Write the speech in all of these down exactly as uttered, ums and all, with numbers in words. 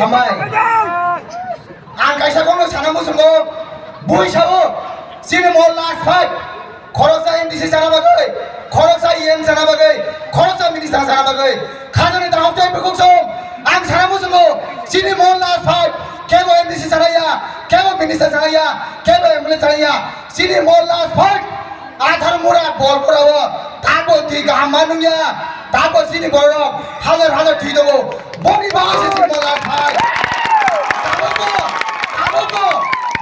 Hambai. Ang kaisa kokno sana muchungo, bui sao, chini mo last fight. Khoroksa M D C chana bagwi, khoroksa E M chana bagwi, khoroksa minister chana bagwi. Khajani dahok tei bukhuk song, ang sana muchungo, chini mo last fight. Kebo M D C chana ya, kebo minister chana ya, kebo M L A chana ya. Chini mo last fight. Athar mura bol mura o, tabo twi kaham ma nungya, tabo chini borok hajar hajar twi tongo, boni bagwi se chini mo last fight. Tabo to, tabo to,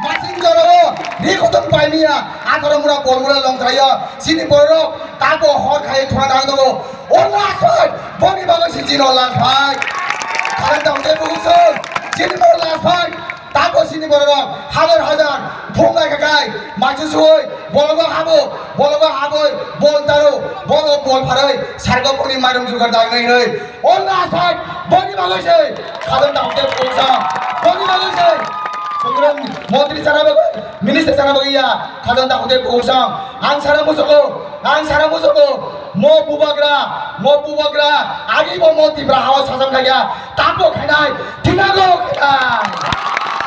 masing joro o, ri khotong pai miya, athar mura bol mura long thayo, chini borok tabo hor khai thuna nang tongo, o last fight, boni bagwi se chini o last fight. Khalang tang tei bukhuk song, chini mo last fight. Tako sini borok hajar hajar phung bai kakai, maisu sui, bologo habo, bologo haboi, bol taro, bolo bol pharoi, sargo puni mairum jugar dai nai nai. Ola sai, boni bagoi se, khadon da hute pungsa, boni bagoi se. Sungrum montri sana bagoi, minister sana bagoi ya, khadon da hute pungsa. Ang sana musugo, ang sana musugo, mo bubagra, mo bubagra, agi bo mo Tipra hao sasam kaya, tako khainai, Thinango khainai.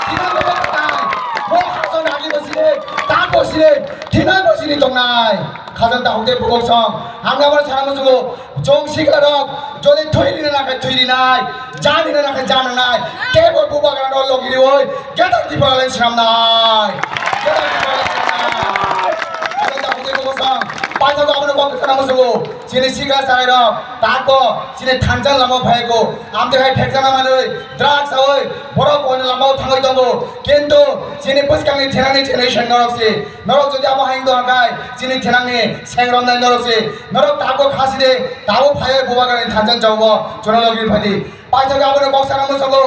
Thinango khainai. Bo hasan agi bo sini, tak bo sini, thinango sini tongnai. Khajal ta hokte bukok song. Ang abo sana musugo. Jong sikla rok. Jodi thoi rina na khai thoi rinai. Jan rina na khai jan nai. Tebo bubagra no logi rioi. Gedar Tipra len sram nai. Gedar Tipra len sram nai. Khajal ta hokte bukok song. Paisa ko abono kok sana musugo. Chini sikla sarai rok. Tako. Chini thansa lama phai ko. Amte hai thekjana manwi, drugs awi, borok oino lamao thangwi tongo. Kintu chini bwskangni thinangni generation norok si. Norok jodi abo haino tongkha khai, chini thinangni seng romnai norok si. Norok tabo khasi de, tabo phaiwi bubagrani thansa chaubo, chwla logi phadi. Paithak abono kok sana musugo.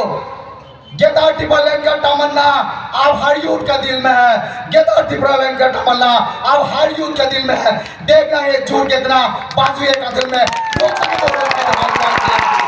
Greater Tipraland ka tamanna, ab har youth ka dil mein hai. Greater Tipraland ka tamanna, ab har youth ka dil mein hai. Dekhna hai ek jhut kitna, bazu ye ka dil mein. Lok sabhi to log hai.